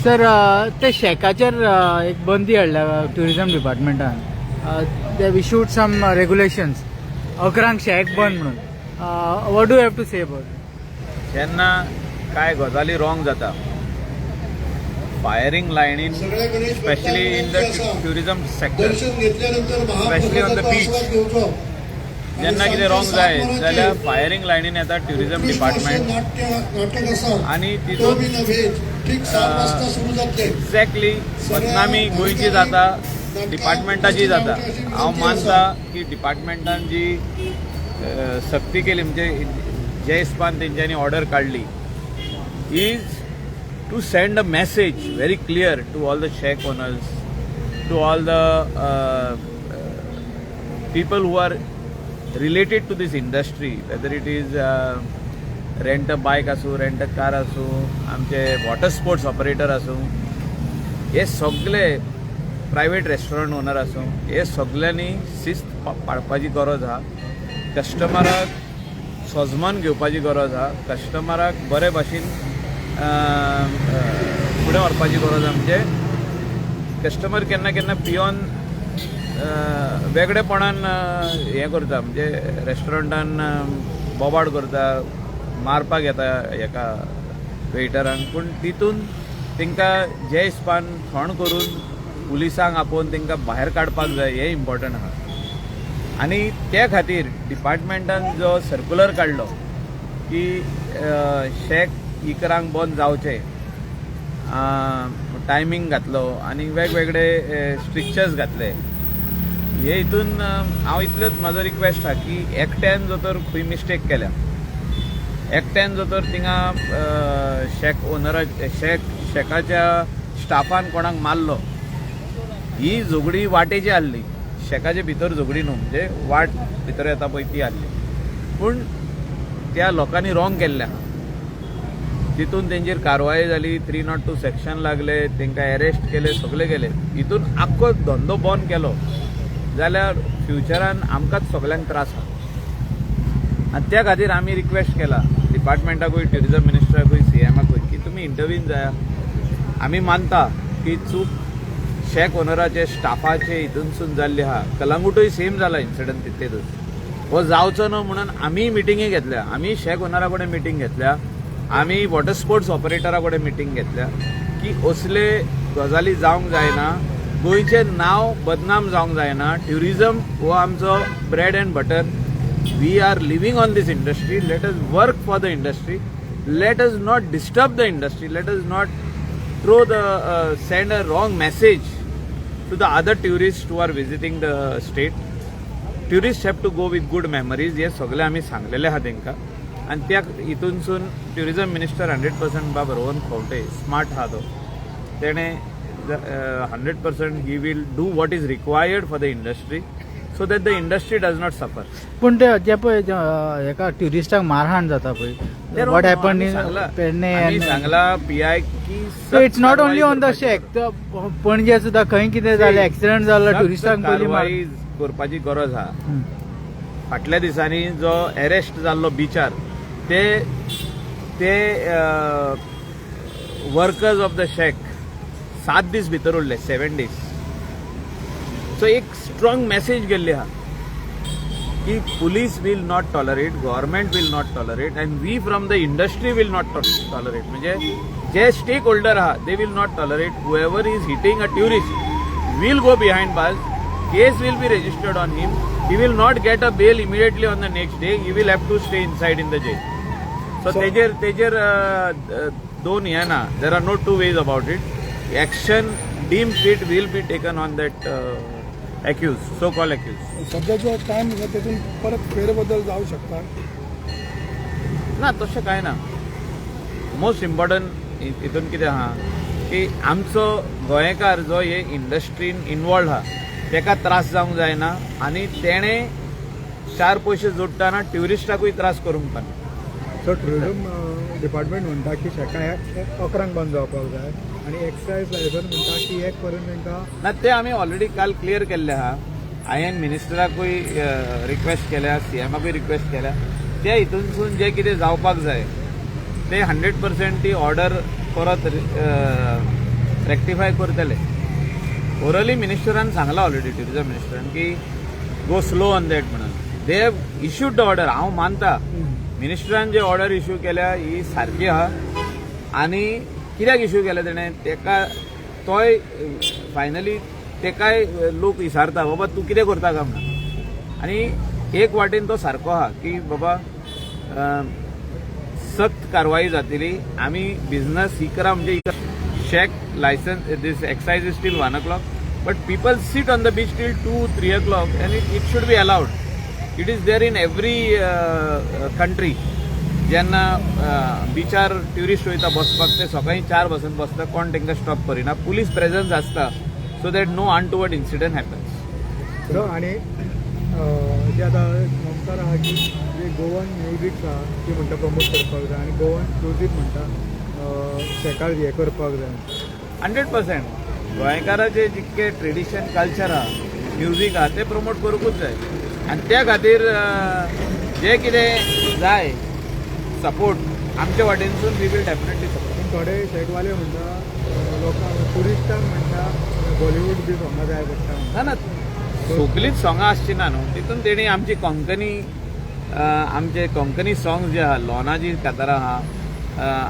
Sir, ते शॅकाचेर एक बंदी हाडल्या ट्युरिझम डिपार्टमेंटान. They issued some regulations, 11 shack बंद म्हणून. What do have to say about? जेन्ना कांय गजाली रॉंग जाता, फायरींग लायनीन, सगळ्या Ganesh specially in the tourism sector, दर्शन घेतल्यानंतर especially on the महाप्रसादाचा beach. आस्वाद घेवचो. जेन्ना कितें रॉंग जाय जाल्यार फायरींग लायनीन येता ट्युरिझम डिपार्टमेंट. नाट्य नाटक आसा आनी तो तितून बी नव्हेज ठीक 7 वाजता सुरू जातले. एक्झॅक्टली बदनामी गोंयची जाता, डिपार्टमेंटाची जाता. हांव मानता की डिपार्टमेंटान जी सक्ती केली, म्हणजे जे हिसपान तेंच्यांनी ऑर्डर काडली, is to send a message very clear to all the shack owners, to all the people who are related to this industry, whether it is rent a bike आसूं, रेंट अ कार आसूं, आमचे water sports operator आसूं, हे सगळे private restaurant owner आसूं, हे सगळ्यांनी शिस्त पाळपाची गरज आहा. कस्टमराक सजमान घेवपाची गरज आहा. कस्टमराक बरे भाशेन अं, अं, फुडें व्हरपाची गरज आहा. म्हणजे कस्टमर केन्ना केन्ना पियोन वेगळेपणान हें करता, म्हणजे रेस्टॉरंटान बोबाड करता, मारपाक येता हेका वेटरांक. पूण तितून तांकां जे हिसपान थंड करून पुलिसांक आपोवन तांकां भायर काडपाक जाय, हें इम्पॉर्टंट आहा. आनी त्या खातीर डिपार्टमेंटान जो सर्कुलर काडलो की शॅक 11 बंद जावचे, टायमींग घातलो आनी वेगवेगळे स्ट्रिक्चर्स घातले, हे हितून हांव इतलेच म्हाजो रिक्वेस्ट आहा की एकट्यान जर तर खंय मिस्टेक केल्या, एकट्यान जर तर थिंगा शॅक ओनरा शॅक शॅकाच्या स्टाफान कोणाक मारलो, ही झगडी वाटेची आहली, शॅकाचे भितर झगडी न्हू, म्हणजे वाट भितर येता पळय ती आहली. पूण त्या लोकांनी रॉंग केल्लें आहा, तितून तेंचेर कारवाय जाली, 302 सेक्शन लागले, तांकां अरेस्ट केले, सगळे केले. हितून आख्खो धंदो बंद केलो जाल्यार फ्युचरान आमकांच सगल्यांक त्रास आहा. आनी त्या खातीर आमी रिक्वेस्ट केला डिपार्टमेंटाकूय, ट्युरिजम मिनिस्टराकूय, सीएमाकूय की तुमी इंटरवीन जाया. आमी मानता की चूक शॅक ओनराचे स्टाफाचे हितूनसून जाल्ली आहा. कलंगुटूय सेम जाला इन्सिडंट तितलेच. हो जावचो न्हू म्हणून आमी मिटिंगी घेतल्या, आमी शॅक ओनरा कडेन मिटींग घेतल्या, आमी वॉटर स्पोर्ट्स ऑपरेटरा कडेन मिटींग घेतल्या की असले गजाली जावंक जायना, गोंयचें नांव बदनाम जावंक जायना. ट्युरिजम हो आमचो bread and butter. We are living on this industry. Let us work for the industry. Let us not disturb the industry. Let us not throw the send a wrong message to the other tourists who are visiting the state. Tourists have to go with good memories. हे सगळे आमी सांगलेले आहा तांकां. आनी त्या हितूनसून tourism minister 100%, बाब Rohan Khaunte smart आहा तो, तेणें 100% he will do what is required for the industry so that the industry does not suffer. पूण ते जे पळय हेका ट्युरिस्टांक मारहाण जाता पळय, what happen in Pernem? आमी सांगला पीआय की So it's not only on the shack. Panaji सुद्दां खंय कितें जालें, एक्सिडंट जालो, ट्युरिस्टांक पयलीं कारवाई करपाची गरज आहा. फाटल्या दिसांनी जो अरेस्ट जाल्लो बिचार, ते ते वर्कर्स ऑफ the shack 7 दीस भितर उरले, 7 डेज. सो एक स्ट्रॉंग मेसेज गेल्ली आहा की police will not tolerate, government will not tolerate and we from the industry will not tolerate. म्हणजे जे स्टेक होल्डर आहा, they will not tolerate. Whoever is hitting a tourist will go behind bars. Case will be registered on him. He will not get a bail immediately on the next day. He will have to stay inside in the jail. So तेजेर दोन हे ना, there are no two ways about it. Action deemed fit will be taken on that accused, so called accused. सध्या जो time आसा तेतून परत फेरबदल जावं शकता? ना, तशें कांय ना. मोस्ट इम्पॉर्टंट हितून कितें आहा की आमचो गोंयकार जो हे इंडस्ट्रीन इनवॉल्ड आहा तेका त्रास जावंक जायना आनी तेणें चार पयशे जोडटना ट्युरिस्टाकूय त्रास करूंक जायना. सो टुरिझम डिपार्टमेंट म्हणटा की शॅकां 11 बंद जावपाक जाय आनी एक्सायज लायझन म्हणटा की 1 पर्यंत तांकां. ना, ते आमी ऑलरेडी काल क्लियर केल्ले आहा. हांवें मिनिस्टराकूय रिक्वेस्ट केल्या, सीएमाकूय रिक्वेस्ट केल्या. ते हितूनसून जे कितें जावपाक जाय ते 100% ती ऑर्डर परत रेक्टिफाय करतले. ओरली मिनिस्टरान सांगला ऑलरेडी, ट्युरिझम मिनिस्टरान, की गो स्लो ऑन that म्हणून. They have issued the order. हांव मानता मिनिस्टरान जे ऑर्डर इश्यू केल्या ही सारकी आहा. आनी कित्याक इश्यू केल्या तेणें, तेका तोय फायनली तेकाय लोक विचारता, बाबा तूं कितें करता काय म्हणून. आनी एक वाटेन तो सारको आहा की बाबा सक्त कारवाई जातली. आमी बिझनस ही करा म्हणजे shack license, this excise is till 1 o'clock, but people sit on the beach till 2-3 o'clock and it should be allowed. It is there in every country. जेन्ना बिचार ट्युरिस्ट वयता बसपाक, ते सकाळी 4 पासून बसता, कोण तांकां स्टॉप करिना. पुलीस प्रेझन्स आसता so that no untoward incident happens. So आनी जे आतां नमस्कार आहा की जे गोवन म्युजीक आहा ती म्हणटा प्रमोट करपाक जाय आनी गोवन म्युजीक म्हणटा शेकार हें करपाक जाय. 100%. गोंयकाराचे जितके ट्रेडिशन, कल्चर आहा, म्युजीक आहा, ते प्रमोट करूंकूच जाय. आनी त्या खातीर जे कितें जाय सपोर्ट आमच्या वाटेनसून, we will definitely support. पूण थोडे शेकवाले म्हणटा, लोकांक, ट्युरिस्टांक म्हणटा बॉलिवूड बी सोंगां जाय पडटा म्हणटा. ना ना, सगलींच सोंगां आसची ना न्हू. तितून तेणी आमची कोंकणी, आमचे कोंकणी सॉंग्स जे आहा, लोनाजी कातारां आहा,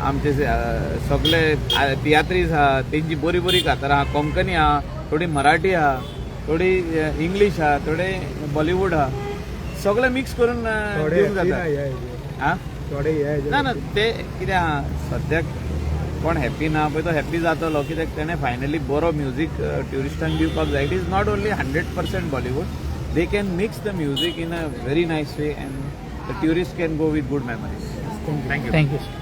आमचे सगळे तियात्रीज आहा, तेंची बरी बरी कातारां आहा. कोंकणी आहा, थोडी मराठी आहा, थोडी इंग्लीश आहा, थोडे बॉलिवूड आहा, सगळे मिक्स करून थोडे दिवंक happy ना जाता. ह्या हेजेर. आ थोडे हे हेजेर. ना ना, ते कितें आहा, सद्याक कोण हॅप्पी ना पळय, तो हॅप्पी जातलो कित्याक तेणें फायनली बरो म्युजीक ट्युरिस्टांक दिवपाक जाय. It is not only 100% Bollywood. They can mix the music in a very nice way and the tourist can go with good memories. Thank you. Thank you, sir.